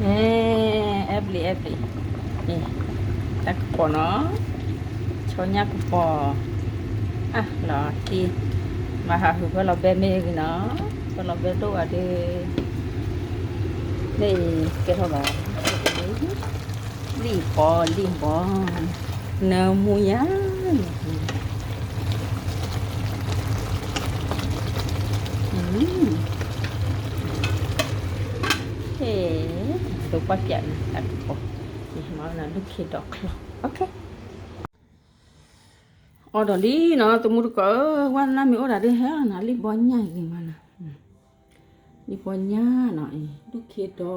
အဲ အဲဘျီ အဲဘျီ, တၢ်ကပီၤနီၤ, ဆီညၣ်ကပီၤ, အလီၤတံၢ်, မၤဟးဃုဖၢလီၤဘဲမ့ၢ်ဂ့ၤနီၤ, ဖၢလီၤဘဲဒိၣ်ဂၤဒီး, မ့ၢ်ကဲထီၣ်ဘၣ်, လံၣ်ပီၤလံၣ်ဘီ, နၢမူညါ, ဟဲ, ဒိးကွၢ်ပၠးနၤ တၢ်ကပီၤ, နဒုးခ့ဒီးချီ, အီဒီးလံနီၤ တမူတကိးဧၢ, ဝဲနမ့ၢ်အိၣ်ဒၣ်ဒ်ဟဲနီၤ လံၣ်ဘီညၣ်ဂ့ၤမးနီၤ, လံၣ်ဘီညၣ်နီၤ ဒုးခ့ဒီ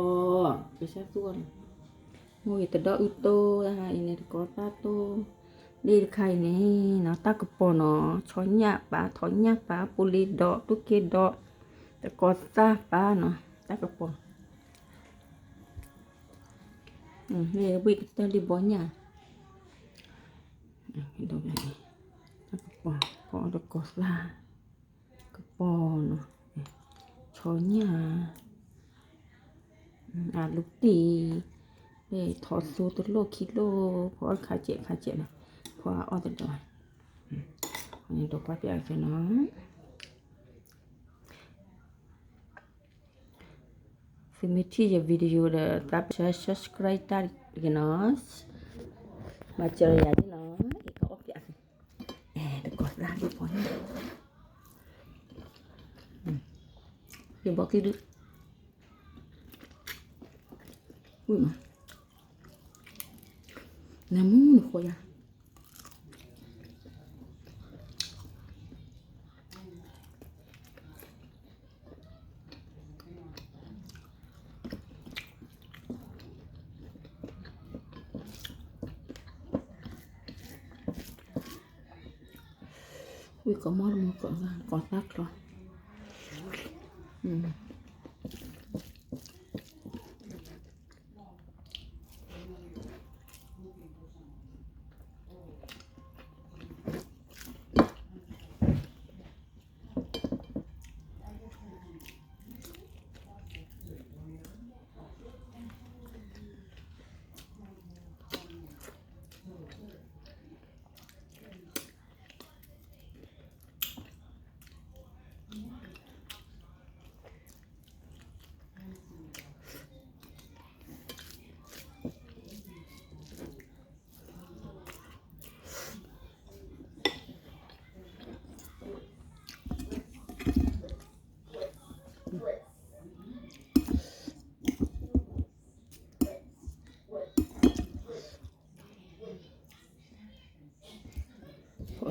း, ကစၢ်သူအီၤ, မိၢ်ဂ့ၤတဒီအုၣ်တိၢ်, အံၤန့ၣ်တကိးသၣ်တိၢ်, လံၣ်တခါအံၤန့ၣ်နီၤ တၢ်ကပီၤနီၤ ဆီညၣ်ပာ် ထိးညၣ်ပာ် ပူၤလ့ၤဒီး ဒုးခ့ဒီး, တကိးသၣ်ပာ်နီၤ တၢ်ကပီၤ ဝံၣ်ကတၢၢ်လံၣ်ဘီညၣ်, တၢ်ကပီၤ ပီၤတကိးသၣ်, ကပီၤနီၤ, ဆီညၣ်, အလူတံၢ်, ထိးသူတလိၣ်ခံလိၣ်, ဖီအီၣ်တခါစဲးခါစဲးနီၤ, ဖီအီၣ်တဒီး, ဒိးကွၢ်ပၠးကနီၤ သုမ့ၢ်ထံၣ်ယ video ဒီး သးပၢ် subscribe တၢ်ဂ့ၤနီၤ, မၤစၢၤယၤဒ်နီၤ, ယကအီၣ်ပၠးသု, တကိးသၣ်လံၣ်ဘီညၣ်, လံၣ်ဘီကံဒု, ဝံၣ်မး, နမူနဃီယၤ ဝံၣ်ကိးမီၢ်တမီၢ်ကိးသၣ်ချီ,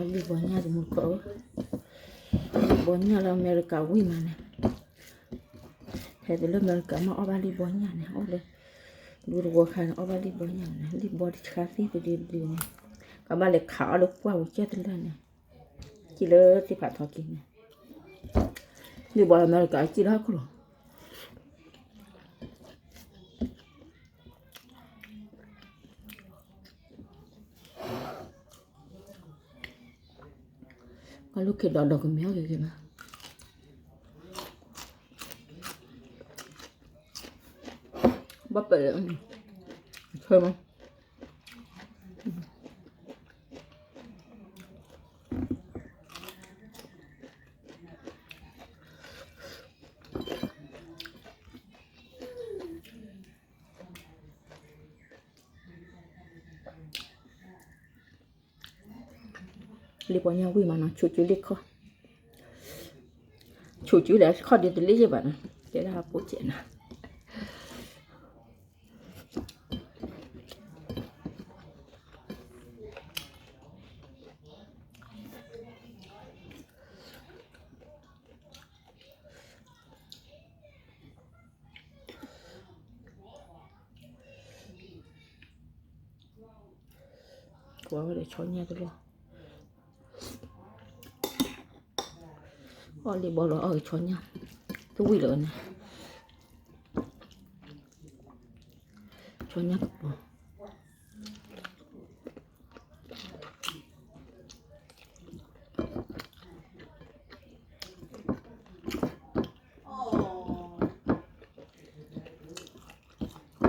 လံၣ်ဘီညၣ်တမူတကိးဧၢ, လံၣ်ဘီညၣ်လၢအမဲရကၤဝံၣ်မးန့ၣ်, ဟဲတုၤလၢအမဲရကၤမ့ၢ်အီၣ်ဘၣ်လံၣ်ဘီညၣ်န့ၣ် အိၣ်လၢ ဒူသဝီခါန့ၣ် အီၣ်ဘၣ်လံၣ်ဘီညၣ်န့ၣ် လံၣ်ဘီတဆါသ့တဒုတဒုန့ၣ်, ကဘၣ်လဲၤခးအီၣ်လၢပှၢ်ပူၤကဲတလၢာ်န့ၣ်, စံၣ်လၢသ့ၣ်ဖးထီက့ၤန့ၣ်, လံၣ်ဘီလၢအမဲရကၤစံၣ်လၢဟီၣ်ခိၣ်လီၤ. ကလူၢ်ခ့ဒီးဒီးကမ့ၢ်အီၣ်က့ၤက့ၤမး, ဘၣ်ပာ်လၢ ဆွဲမး လံၣ်ဘီညၣ်ဝံၣ်မးနီၤ ဆူၣ်စုလံၣ်ခီၣ်, ဆူၣ်စုလံၣ်ခီၣ်ဒ်တလ့ၣ်ယဲၢ်ဘၣ်နီၤ တဲဒၣ်ပိာ်စဲးနီၤ. ကွၢ်ဝဲဒီးဆီညၣ်တလီၢ်, အီၣ်လံၣ်ဘီလီၤအီၣ်က့ၤဆီညၣ်, တဝံၣ်လၢၤန့ၣ်, ဆီညၣ်ကပီၤ အ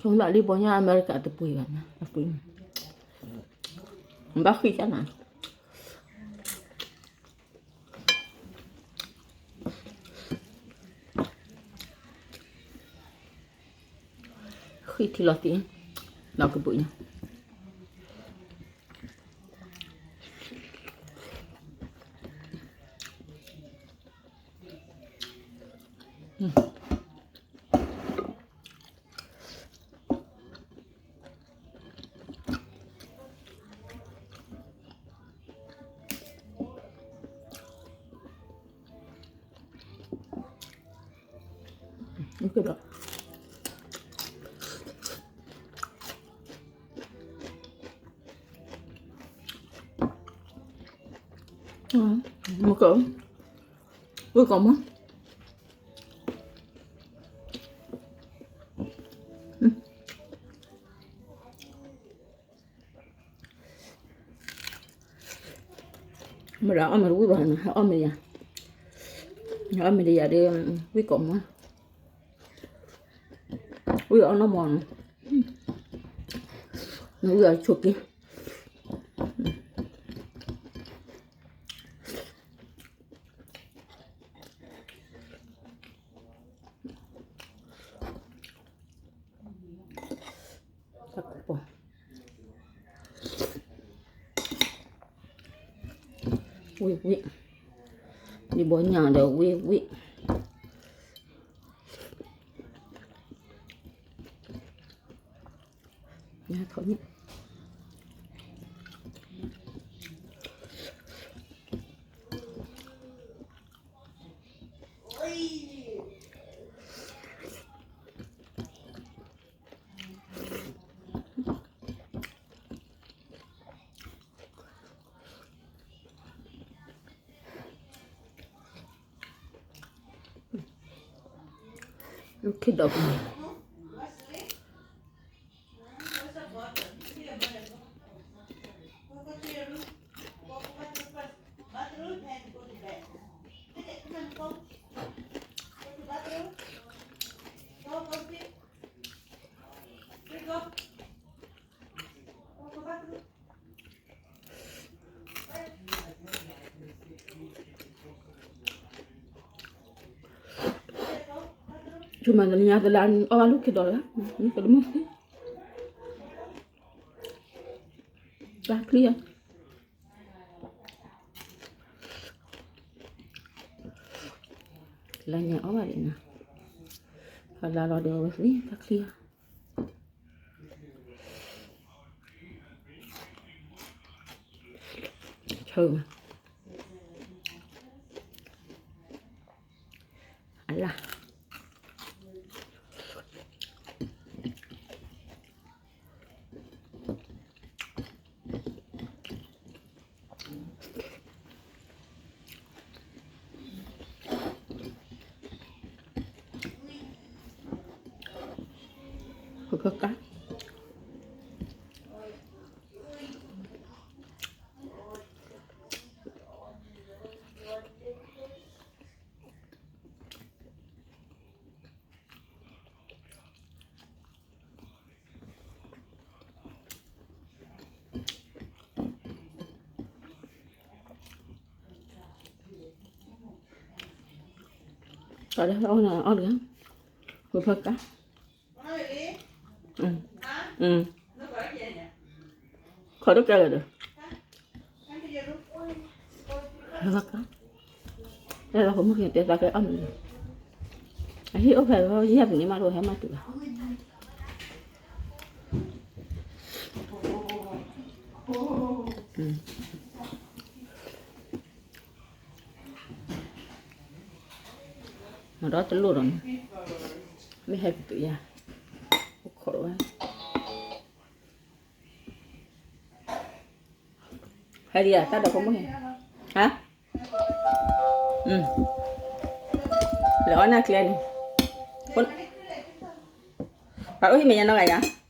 ထုံလၢ်လံဘီညါအမဲရကၤတပှ့ၤဘၣ်, ဘၣ်ဃံၣ်ကနၤ, ဃံၣ်ထံလီၤသံး, လီၤကဘုးညါ. မက, ဝ့ၢ်ကီးမး. မ့ၢ်ဒၣ်အီၣ်မ့ၢ်တဝံၣ်ဘၣ်န့ၣ် ဟဲအီၣ်မ့ၢ်ယၤ, ဟဲအီၣ်မ့ၢ်ဒီးယၤဒီး ဝံၣ်ကိးမး, ဝံၣ်အီၣ်နီၢ်မးနီၤ, နဝံၣ်အီၣ်ဆိးက့. တၢ်ကပီၤ, ဝံၣ်ဝံၣ်, ဒ်ဘီညါဒီးဝံၣ်ဝံၣ်, ညါထီၣ်ညါ. လၢခံဒီးပူၤ, ဆူမဲာ်ညါတလါအီၣ်ဘၣ်လူၢ်ခံဒီးလၢ, ကတမုၢ်, တၢ်ချံ, လါညါအီၣ်ဘၣ်ဒံးနီၤ, ဖးလါလီၤဒီးဝဲသ့ၣ်တၢ်ချံဧါ, ဆၢ, အလၢ် ကကကါ အီၣ်လၢအီၣ်လၢ, ဝဲဖီကါ, ခိးဒိၣ်ကဲလၢာ်ဒီး, ဝဲဖီကါ, တဲလီၤဖိမုၣ်က့ၤတဲသးကဲအီၣ်မ့ၢ်, အဟံၣ်အိၣ်ဖဲလီၤယဲၢ်ပနံးမးတအိၣ်ဟဲမးတုၤဘၣ်. မၤဒီးတလိၣ်ဒီးန့ၣ်, မ့ၢ်ဟဲကတုၤယၤ, အိၣ်ခိးဝဲ, ဟဲဒံးဧါ တၢ်ဒီးဖိမုၣ်ဟဲ, ဟါ, လဲၤအီၣ်နၢ်ကျဲန့ၣ်, ပှၤအိၣ်ဟံၣ်မဲာ်ညါနီတဂၤယၤ